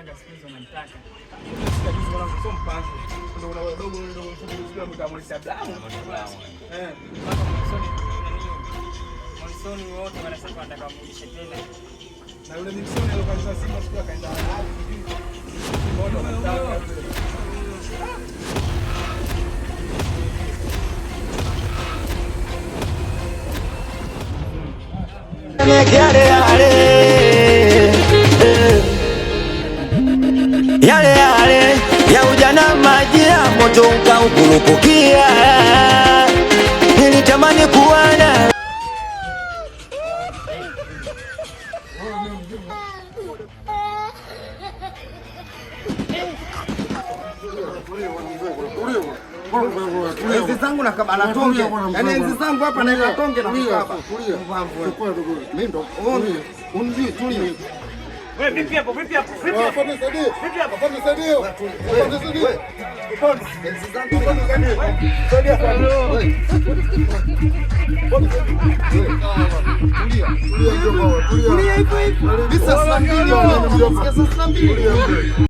Yanga siku hizi wanamtaka. Kabisa mwanangu, sio mpango. Ndio una wadogo ndio mfupi sio mkamulisa Abrahamu. Eh. Mpaka mwanzoni nani? Mwanzoni wote wanasema wanataka wamrudishe tena. Na yule Nixon aliyokanisa Simba siku akaenda Al sijui. Mbona wanataka yule. Yale yale yale yale ya ujana, maji ya moto ukaukurupukia, nilitamani kuwa na Enzi zangu na kaba na tonge. Yaani enzi zangu hapa na tonge na kukaba. Mimi ndo unijui, tulia. Wewe vipi hapo? Vipi hapo? Vipi hapo? Vipi hapo? Enzi zangu. Tulia hivyo hivyo. Bisa saa 2. Saa 2.